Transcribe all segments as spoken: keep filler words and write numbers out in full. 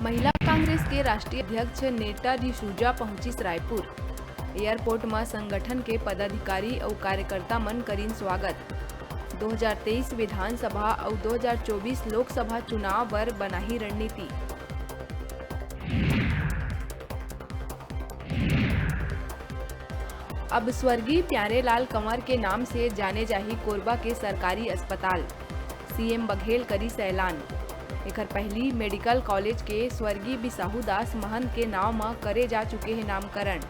महिला कांग्रेस के राष्ट्रीय अध्यक्ष नेटा डिसूजा पहुंचिस रायपुर। एयरपोर्ट म संगठन के पदाधिकारी अउ कार्यकर्ता मन करिन स्वागत। दो हज़ार तेईस विधानसभा अउ दो हज़ार चौबीस लोकसभा चुनाव बर बनाही रणनीति। अब स्वर्गीय प्यारेलाल कंवर के नाम से जाने जाही कोरबा के सरकारी अस्पताल। सीएम बघेल करिस ऐलान। एखर पहिली मेडिकल कॉलेज के स्वर्गीय बिसाहू दास महंत के नाव म करे जा चुके हे नामकरण।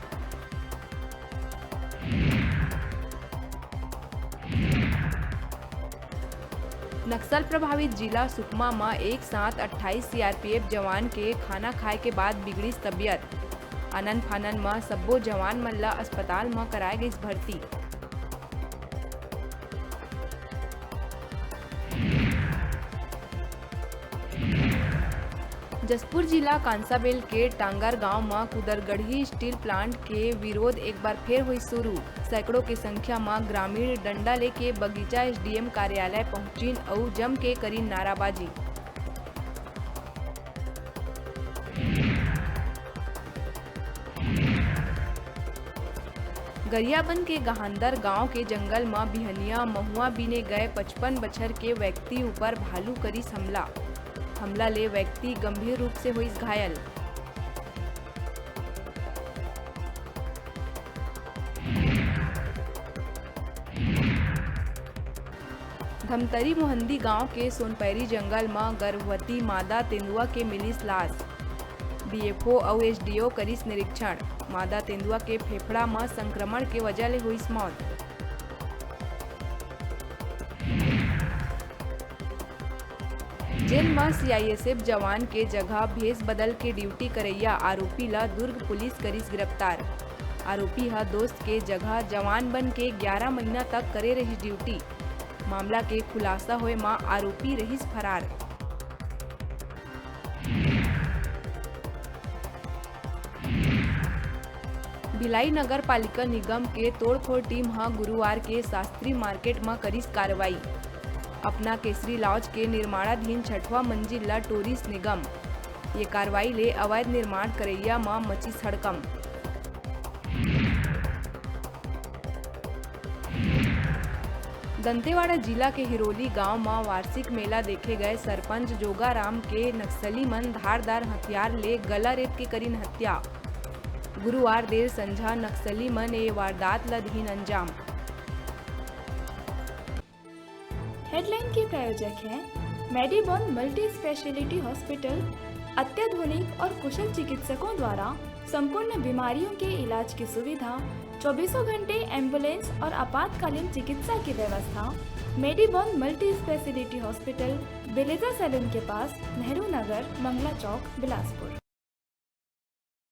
नक्सल प्रभावित जिला सुकमा म एक साथ अट्ठाईस सीआरपीएफ जवान के खाना खाए के बाद बिगड़िस तबियत। आनन फानन म सब्बो जवान मन ल अस्पताल म कराए गइस भर्ती। जशपुर जिला कांसाबेल के टांगर गांव म कुदरगढ़ी स्टील प्लांट के विरोध एक बार फेर होइस शुरू। सैकड़ों के संख्या म ग्रामीण डंडा लेके बगीचा एसडीएम कार्यालय पहुंचिन अउ जम के करिन नाराबाजी। गरियाबंद के गहांदर गांव के जंगल म बिहनिया महुआ बीने गए पचपन बछर के व्यक्ति ऊपर भालू करिस हमला। हमला ले व्यक्ति गंभीर रूप से होइस घायल। धमतरी मोहंदी गांव के सोनपैरी जंगल म गर्भवती मादा तेंदुआ के मिलिस लाश। बीएफओ अउ एसडीओ करिस निरीक्षण। मादा तेंदुआ के फेफड़ा म संक्रमण के वजह ले होइस मौत। जेल म सीआईएसएफ जवान के जगह भेष बदल के ड्यूटी करइया आरोपी ल दुर्ग पुलिस करिस गिरफ्तार। आरोपी ह दोस्त के जगह जवान बन के ग्यारह महीना तक करे रहिस ड्यूटी। मामला के खुलासा होए म आरोपी रहिस फरार। भिलाई नगर पालिका निगम के तोड़फोड़ टीम ह गुरुवार के शास्त्री मार्केट म करिस कार्रवाई। अपना केसरी लॉज के निर्माणाधीन छठवां मंजिल ल टोरिस निगम। ये कार्रवाई ले अवैध निर्माण करइया म मचिस हड़कंप। दंतेवाड़ा जिला के हिरोली गांव म वार्षिक मेला देखे गए सरपंच जोगाराम के नक्सली मन धारदार हथियार ले गला रेत के करिन हत्या। गुरुवार देर संझा नक्सली मन ए वारदात ल दीन अंजाम। हेडलाइन के प्रायोजक हैं मेडीबोन मल्टी स्पेशलिटी हॉस्पिटल। अत्याधुनिक और कुशल चिकित्सकों द्वारा संपूर्ण बीमारियों के इलाज की सुविधा, चौबीसों घंटे एम्बुलेंस और आपातकालीन चिकित्सा की व्यवस्था। मेडीबोन मल्टी स्पेशलिटी हॉस्पिटल, बेलेजा सैलून के पास, नेहरू नगर, मंगला चौक, बिलासपुर।